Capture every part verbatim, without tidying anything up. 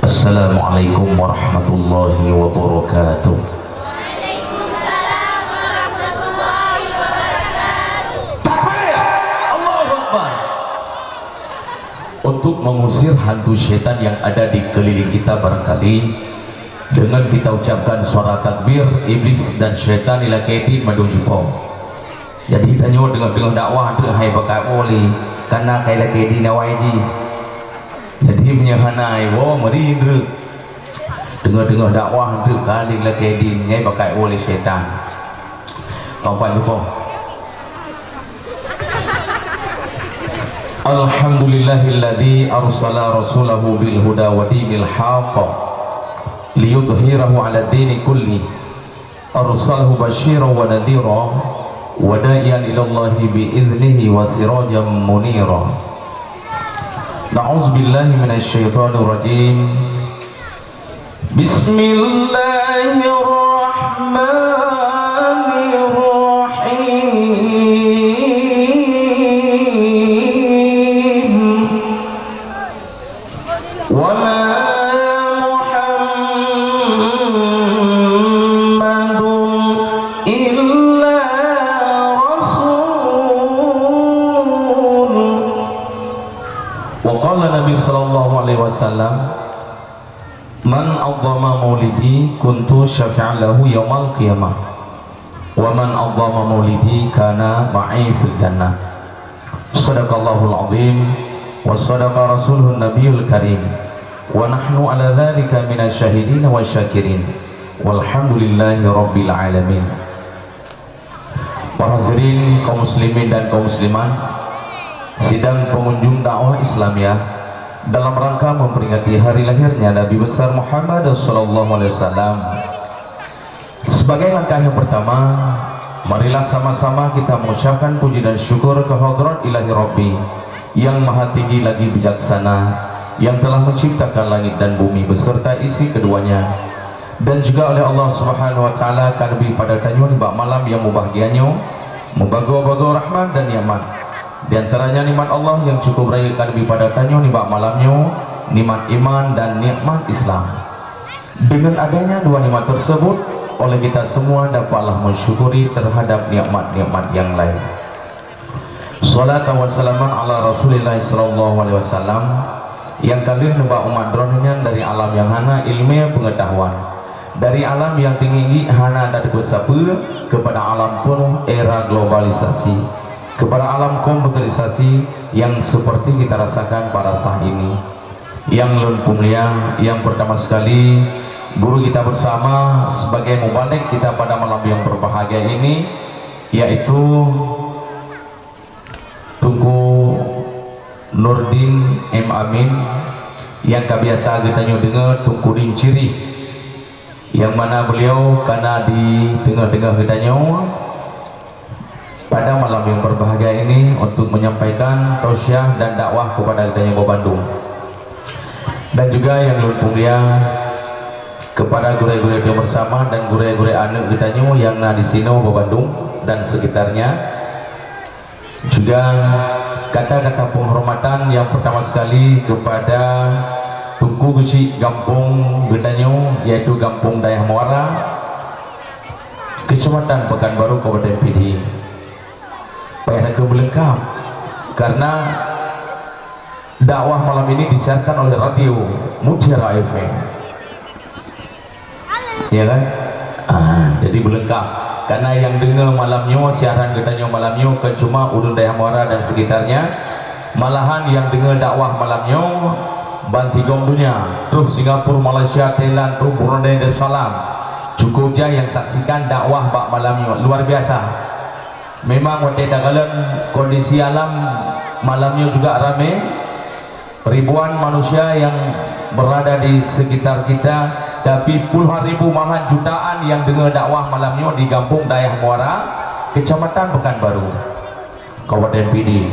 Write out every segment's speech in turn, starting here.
Assalamualaikum warahmatullahi wabarakatuh. Takbir! Allahu Akbar. Untuk mengusir hantu syaitan yang ada di keliling kita barangkali, dengan kita ucapkan suara takbir, iblis dan syaitan ilakée di mandum jipong. Jadi tanyoe deungoe-deungoe dakwah teuk hai bakat boleh, kana kai lakée di nawai jih. Jadi meunyoe hana ai woe meuri teuk. Deungoe-deungoe dakwah teuk kali lakée di ngai bakat boleh syaitan. Kau pat jipong. Alhamdulillahilladzi arsala rasulahu bil huda wa dinil haqq liyudhhirahu 'ala dini kulli. Arsalahu basyiran wa nadhira wa da'iyan ilallahi bi idznihi wa sirajan munira. Na'udzubillahi minasy syaithanir rajim. Bismillahirrahmanirrahim. Wa ma Muhammadun illa rasul. Wa qala Nabi sallallahu alaihi wasallam, "Man 'azzama maulidi kuntu syafi'an lahu yaumal qiyamah. Wa man 'azzama maulidi kana ma'i fil jannah." Sadaqallahul azim wa sadaqa rasuluhun nabiyul karim. Wa nahnu ala dzalika minasy syahidin wasy syakirin. Walhamdulillahi rabbil alamin. Para hadirin kaum muslimin dan kaum muslimat, sidang pengunjung dakwah Islamiyah dalam rangka memperingati hari lahirnya Nabi besar Muhammad sallallahu alaihi wasallam. Sebagai langkah yang pertama, marilah sama-sama kita mengucapkan puji dan syukur ke hadrat Ilahi Rabbi yang Maha Tinggi lagi Bijaksana, yang telah menciptakan langit dan bumi beserta isi keduanya, dan juga oleh Allah Subhanahu wa Taala ka geubri pada tanyoe nibak malam yang mubahgia nyoe, mubagoe-bagoe rahmat dan nikmat. Di antaranya nikmat Allah yang cukup rayeuk ka geubri pada tanyoe nibak malam nyoe, nikmat iman dan nikmat Islam. Dengan adanya dua nikmat tersebut, oleh kita semua dapatlah mensyukuri terhadap nikmat-nikmat yang lain. Salatan wa salaman ala Rasulillah sallallahu alaihi wasallam, nyang ka lheueh nibak umat droeneuh nyan dari alam nyang hana ileumèe peungeutahuan, dari alam nyang teungieng hana teupeue-sapeue, keupada alam peunoh era globalisasi, keupada alam komputerisasi nyang seperti kita rasakan pada saat ini. Nyang lôn peumulia, nyang pertama sekali, guru kita bersama sebagai mubalig kita pada malam yang berbahagia ini, yaitu Teungku Nurdin M Amin, nyang ka biasa geutanyoe deungoe Teungku Din Cirih, nyang mana beliau ka na di teungoh-teungoh geutanyoe pada malam yang berbahagia ini untuk menyampaikan tausiah dan dakwah kepada geutanyoe bandum. Dan juga nyang lôn peumulia kepada gurèe-gurèe nyang bersama dan gurèe-gurèe aneuk geutanyoe nyang na di sinoe bandum dan sekitarnya. Juga kata-kata penghormatan yang pertama sekali kepada Teungku Geuchik gampông geutanyoe, yaitu Gampông Dayah Muara, Kecamatan Pekanbaru, Kabupaten Pidie. Payah takheun meulengkap, karena dakwah malam ini disiarkan oleh Radio Mutiara F M. Ya kan? Ah, jadi meulengkap. Karena nyang deungoe malam nyoe, siaran geutanyoe malam nyoe, kon cuma ureueng Dayah Muara dan sekitarnya, malahan nyang deungoe dakwah malam nyoe, bansigom dunia, troh Singapura, Malaysia, Thailand, troh Brunei Darussalam, cukup jai nyang saksikan dakwah bak malam nyoe. Luar biasa. Memang watèe takalon kondisi alam malam nyoe juga ramè, ribuan manusia yang berada di sekitar kita, tapi puluhan ribu malahan jutaan nyang deungoe dakwah malam nyoe di Gampông Dayah Muara, Kecamatan Pekanbaru, Kabupaten Pidie.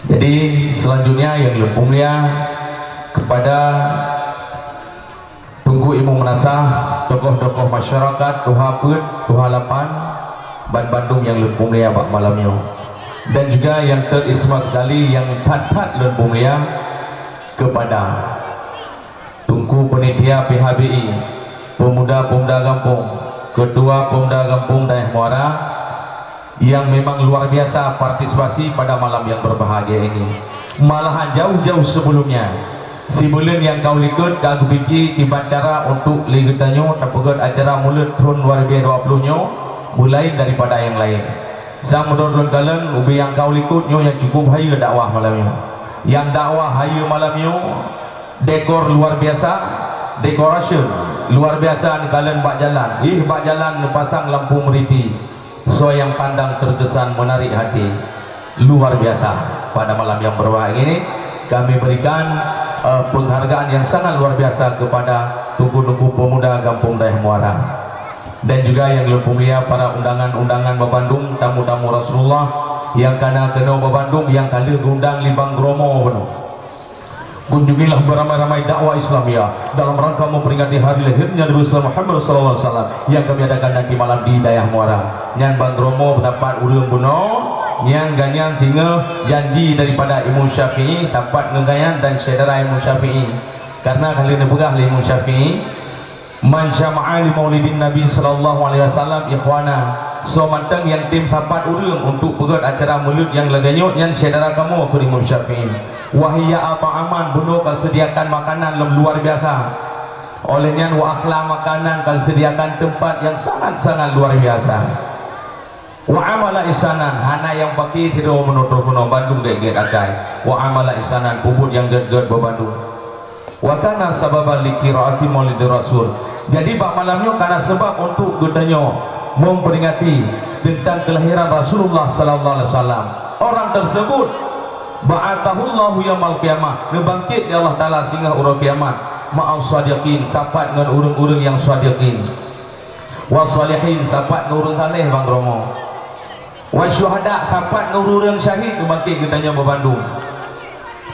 Jadi, selanjutnya nyang lôn peumulia kepada Teungku Imum Meunasah, tokoh-tokoh masyarakat, tuha peuet, tuha lapan, ban bandum nyang lôn peumulia bak malam nyoe. Dan juga nyang teuistimewa sekali, nyang that-that lôn peumulia kepada Ku penitia P H B I, pemuda-pemuda gampông, ketua pemuda gampông Dayah Muara, yang memang luar biasa partisipasi pada malam yang berbahagia ini. Malahan jauh-jauh sebelumnya, sibuleuen nyang ka u likot ka geupike kiban cara untuk lé geutanyoe tapeugét acara Mulod thon dua ribu dua puluh nyoe, mulai daripada nyang laén. Sang meudon lôn kalon ubé nyang ka u likot nyoe nyang cukup hayeue dakwah malam nyoe. Nyang dakwah hayeue malam nyoe, dekor luar biasa, decoration luar biasa neukalon bak jalan. Ih, bak jalan neupasang lampu meuriti. Soe nyang pandang terkesan menarik hati. Luar biasa. Pada malam yang berbahagia ini, kami berikan, eh, penghargaan yang sangat luar biasa kepada teungku-teungku pemuda Gampông Dayah Muara. Dan juga nyang lôn peumulia para undangan-undangan bak bandum, tamu-tamu Rasulullah nyang ka na keunoe bak bandum nyang ka lheueh geuundang lé Bang Bromo bunoe. Kunjungilah beramai-ramai dakwah Islamiyah dalam rangka memperingati hari lahirnya Nabi besar Muhammad sallallahu alaihi wasallam yang kami adakan nanti malam di Dayah Muara. Nyan Bang Bromo dapat ureuëng bunoe, nyan gobnyan singoh janji daripada Imam Syafi'i, dapat ngon gobnyan dan syedara Imam Syafi'i. Karena ka lheueh neupeugah lé Imam Syafi'i, "Man jama'a li maulidin Nabi sallallahu alaihi wasallam ikhwana." Soe mantong nyang tem sapat ureuëng untuk peugét acara mulod nyang lagée nyoe, nyan syedara kamoe, kheun Imam Syafi'i. "Wa hiya at'aman," bunoe ka sediakan makanan lom luar biasa. Oleh nyan, wa akhla makanan, ka sediakan tempat yang sangat-sangat luar biasa. "Wa amala ihsanan," hana nyang paké sidroe meunoe troh keunoe, bandum gét-gét akai. "Wa amala ihsanan," peubuet nyang gét-gét bak bandum. "Wa kana sababan li qiraati Maulidir Rasul." Jadi bak malam nyoe kana sabab untuk geutanyoe memperingati tentang kelahiran Rasulullah sallallahu alaihi wasallam. Orang tersebut ba'atsahullahu yaumal qiyamah, neubangkét lé Allah Taala singoh uroe kiamat, ma'as shadiqin, sapat ngon ureuëng-ureuëng nyang shadiqin. Wa shalihin, sapat ngon ureuëng saleh, Bang Bromo. Wa syuhada, sapat ngon ureuëng syahid, geubangkét geutanyoe bak bandum.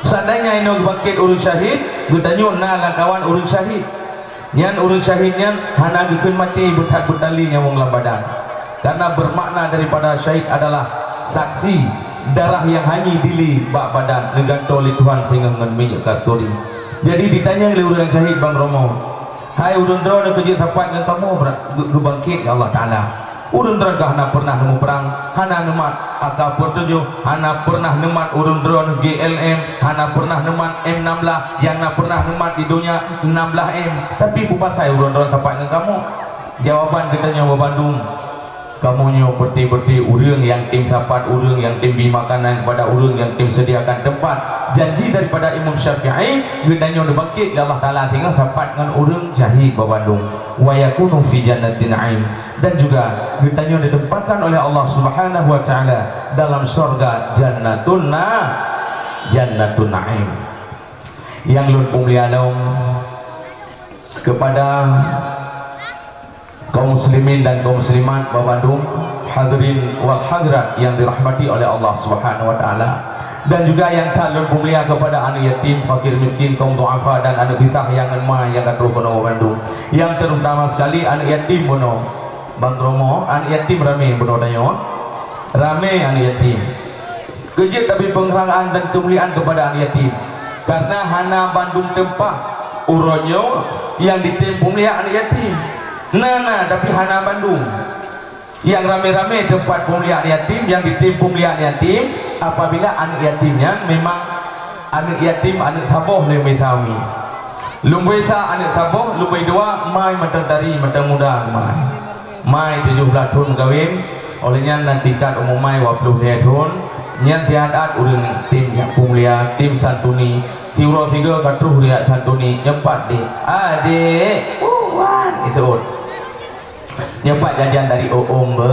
Seandainya inoe geubangkét ureuëng syahid, geutanyoe na lam kawan ureuëng syahid. Nyan ureuëng syahid nyan hana geukheun maté, beuthat beutali nyawöng lam badan. Karena bermakna daripada syahid adalah saksi darah yang hanyir dilée bak badan, neugantoe lé Tuhan singoh ngon minyeuk kasturi. Jadi ditanyong lé ureuëng syahid, Bang Bromo, "Hai ureuëng droeneuh, keu jeuet sapat ngon kamoe bra-, geu-, geubangkét lé Allah Taala. Ureuëng droeneuh ka hana peureunah neumuprang, hana neumat A K empat puluh tujuh, hana peureunah neumat ureuëng droeneuh G L M, hana peureunah neumat M enam belas, nyang na peureunah neumat di donya enam belas M. Tapi peue pasai ureuëng droeneuh sapat ngon kamoe?" Jawaban geutanyoe bak bandum, "Kamoe nyoe peureute-peureute ureuëng nyang tem sapat ureuëng, nyang tem bri makanan kepada ureuëng, nyang tem sediakan teumpat. Janji daripada Imam Syafi'i, geutanyoe neubangkét lé Allah Taala singoh sapat ngon ureuëng syahid bak bandum. Wa yakunu fi jannatin na'im." Dan juga geutanyoe ditempatkan oleh Allah Subhanahu wa Taala dalam syurga Jannatun Na-, Jannatun Na'im. Nyang lôn peumulia lom kepada kaum muslimin dan kaum muslimat bak bandum, hadirin wal hadirat yang dirahmati oleh Allah Subhanahu wa Taala. Dan juga nyang that lôn peumulia kepada aneuk yatim, fakir miskin, kaum duafa dan aneuk pisah nyang ngon ma nyang ka troh keunoe bak bandum. Nyang terutama sekali aneuk yatim bunoe. Bang Romo, aneuk yatim ramé bunoe tanyoe. Ramé aneuk yatim. Keu jeuet tabri peunghargaan dan keumuliaan kepada aneuk yatim. Karena hana bandum teumpat uroe nyoe nyang jitem peumulia aneuk yatim. Na, na, tapi hana bandum. Nyang ramé-ramé teumpat peumulia aneuk yatim, nyang jitem peumulia aneuk yatim, apabila aneuk yatim nyan memang aneuk yatim, aneuk saboh lé meusa umi. Lumboi sa aneuk saboh, lumboi dua mai mantong tari, mantong muda mai. Mai tujoh blaih thon meukawen, óh lheueh nyan na tingkat umu mai dua ploh lhèe thon, nyan siat-at ureueng tem nyang peumulia, tem santuni, siuroe sigoe ka troh riyak santuni, nyoe pat dek, adek, wan, disebut. Nyoe pat jajan dari Uum be,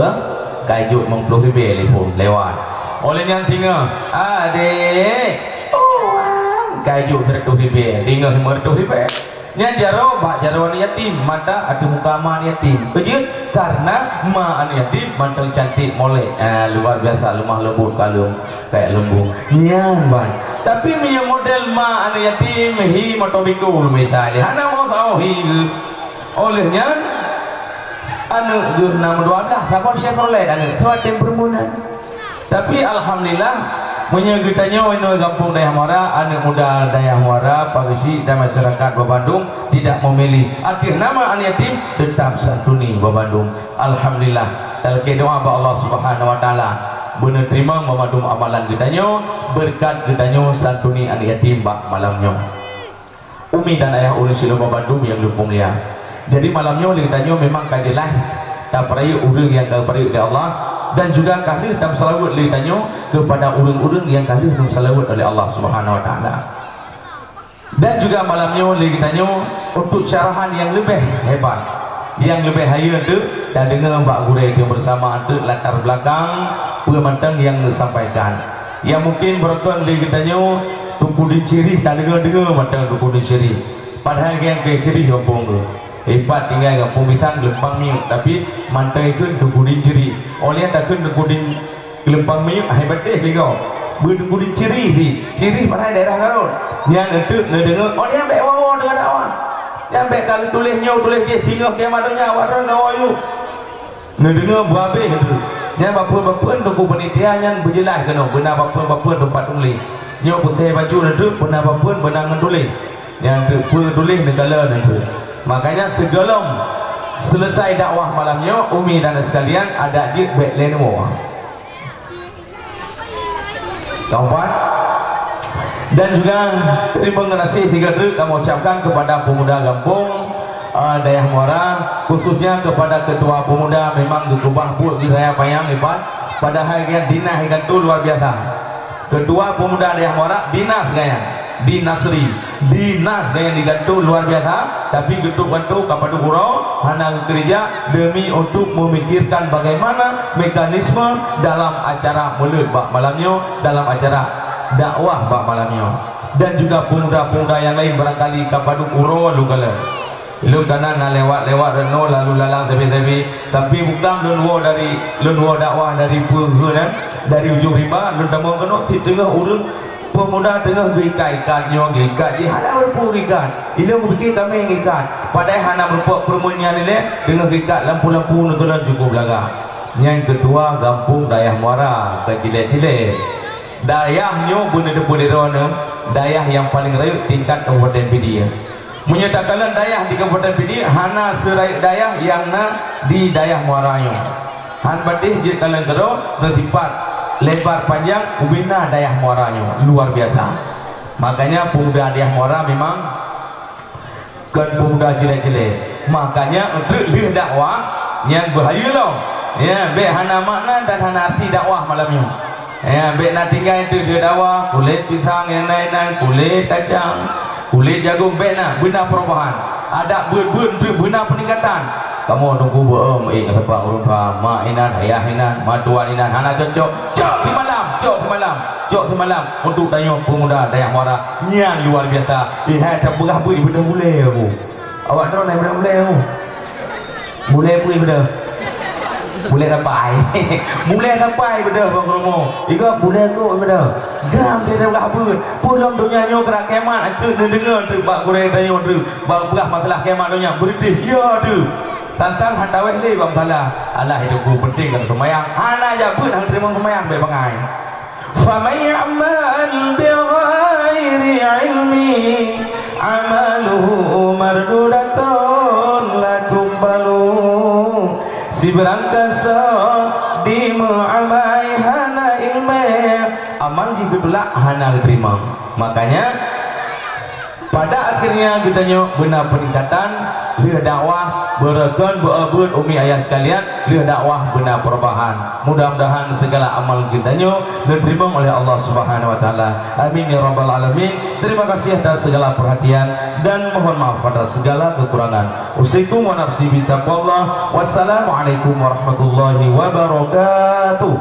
ka jok limong ploh ribèe lé phon lewat. Óh lheueh nyan singoh, adek, wan, ka jok seratus ribèe, singoh limong ratus ribèe. Nyan jaroe bak jaroe aneuk yatim, mata ateueh muka ma aneuk yatim. Peue jeuet? Karena ma aneuk yatim mantong cantik molek. Ah, luar biasa, lemah lembut kalon, kayak lembu. Nyan ban. Tapi meunyoe model ma aneuk yatim, hi moto bikul misalnya. Hana mau tahu hi. Óh lheueh nyan, aneuk geuh na meudua blaih, saboh Chevrolet aneuk, soe tem peureumeun. Tapi alhamdulillah, Meunyoe geutanyoe inoe gampông Dayah Muara, aneuk muda Dayah Muara, Pareusik dan masyarakat Banda Bandum tidak memilih. Ateueh nama aneuk yatim, tetap santuni Banda Bandum. Alhamdulillah. Talakée doa bak Allah Subhanahu Wa Taala. Beuneuteurima Banda Bandum amalan geutanyoe, beureukat geutanyoe santuni aneuk yatim bak malam nyoe. Umi dan ayah ulôn sidroe bandum nyang lôn peumulia. Jadi malam nyoe lé geutanyoe memang ka jeulaih tapeurayeuk ureuëng nyang ka geupeurayeuk lé Allah dan juga ka lheueh tameuseulaweuet lé geutanyoe keupada ureuëng-ureuëng nyang ka lheueh tameuseulaweuet oleh Allah Subhanahu Wa Taala. Dan juga malam nyoe lé geutanyoe untuk syarahan nyang leubeh hebat, nyang leubeh hayeue teuk tadeungoe bak gurée teuh bersama teuk latar belakang peue mantong nyang neusampaikan. Nyang mungkin beureukan lé geutanyoe Teungku Dincirih tadeungoe-deungoe mantong Teungku Dincirih. Padahai nyang keu cirih gampông tu. Ipat tinggai gampông bisan geulumpang miyueb, tapi mantong ikheun Teungku Dincirih. Oleh takheun Teungku Din geulumpang miyueb hai batéh lé gob. Beu Teungku Dincirih di, cirih padahai daerah Garut. Nyan eunteuk neudeungoe, oh nyan bék woe-woe deungon dakwah. Nyan bék ka geutuléh nyoe tuléh jih singoh kiamat donya awak droe ngon woe yue. Neudeungoe beuhabéh teuk. Nyan bapeuen-bapeuen teungku panitia nyan beujeulaih keunoe beuna bapeuen-bapeuen teumpat tuléh. Nyoe peusé bacut teuk beuna bapeuen beuna ngon tuléh. Nyan teuk peue tuléh neukalon teuk. Makanya sigohlom selesai dakwah malam nyoe, umi dan sekalian, adak jeuet bék lé neuwoe. Kawan. Dan juga terima kasih tiga truk kami ucapkan kepada pemuda gampông, eh, Dayah Muara, khususnya kepada ketua pemuda memang geukubah buet di raya panyang iban, padahai dia dinas ikan tu luar biasa. Ketua pemuda Dayah Muara dinas gaya, dinasri. Dinas dan digantung luar biasa, tapi geutôp-gantung ka padub uroe hana geukeureuja demi untuk memikirkan bagaimana mekanisme dalam acara mulod bak malam nyoe, dalam acara dakwah bak malam nyoe. Dan juga pemuda-pemuda yang lain barangkali ka padub uroe lôn kalon. Lôn kana na lewat-lewat renoe lalu lalang sabe-sabe, tapi bukang lôn woe dari, lôn woe dakwah dari peue geuh nyan, dari ujong riba lôn tamong keunoe sit teungoh ureuëng Pemuda teungoh geuikat-ikat nyoe, geuikat jih hana peue geuikat. Ilôn geupike tamé geuikat. Padahai hana meureumpok peureumeun nyan ilée, teungoh geuikat lampu-lampu neukalon cukup lagak. Nyan keutua gampông Dayah Muara ka jilée-jilée. Dayah nyoe beuneuteupeu lé droeneuh, dayah nyang paleng rayeuk tingkat Kabupaten Pidie. Meunyoe takalon dayah di Kabupaten Pidie, hana seurayeuk dayah nyang na di Dayah Muara nyoe. Han batéh jeuet kalon keudroe, meusipat lebar panjang ubena Dayah Muara nyoe luar biasa. Makanya pemuda Dayah Muara memang kon pemuda cilek-cilek. Makanya untuk lheueh dakwah nyang beuhayeue lom. Ya, bék hana makna dan hana arti dakwah malam nyoe. Ya, bék na tinggai untuk lheueh dakwah, kulét pisang nyang na inan, kulét kacang. Kulét jagong bék na, beuna perubahan. Adak beuet-beuet treuk beuna peuningkatan. Kamoe teungku beuem ék sabab ureueng tuha, mak inan, ayah inan, matuan inan hana cocok. Cok simalam, cok simalam, cok simalam untuk tanyoe pemuda Dayah Muara. Nyan luar biasa. Ihai tapeugah beuet ibeudôh bulée kamoe. Awak droe na ibeudôh bulée kamoe. Bulée peue ibeudôh? Bulée kapai. Bulée kapai ibeudôh bak rumoh. Igoe bulée kok ibeudôh. Gam dia dah beuet. Peue lom donya nyoe keurak kiamat, treuk neudeungoe treuk bak gurée tanyoe treuk. Bak peugah masalah kiamat donya, beureuntih, ya treuk. Tantang han taweh lé bak musala. Alah, itu ku penting kata seumayang. Hana jak beuet hana teurimong seumayang, bék bangai. Faman ya'mal bighairi ilmi amaluhu mardudatun la tuqbalu. Sibeurangkasoe dimeuamai hana ileumé, amal jih geutulak hana geuteurimong. Makanya, pada akhirnya geutanyoe beuna peuningkatan lheueh dakwah, beureukan beuet-beuet umi ayah sekalian, lheueh dakwah beuna perubahan. Mudah-mudahan segala amal geutanyoe geuteurimong oleh Allah Subhanahu wa taala. Amin ya rabbal alamin. Terima kasih atas segala perhatian dan mohon maaf atas segala kekurangan. Usikum wa nafsi bitaqwallah. Wassalamualaikum warahmatullahi wabarakatuh.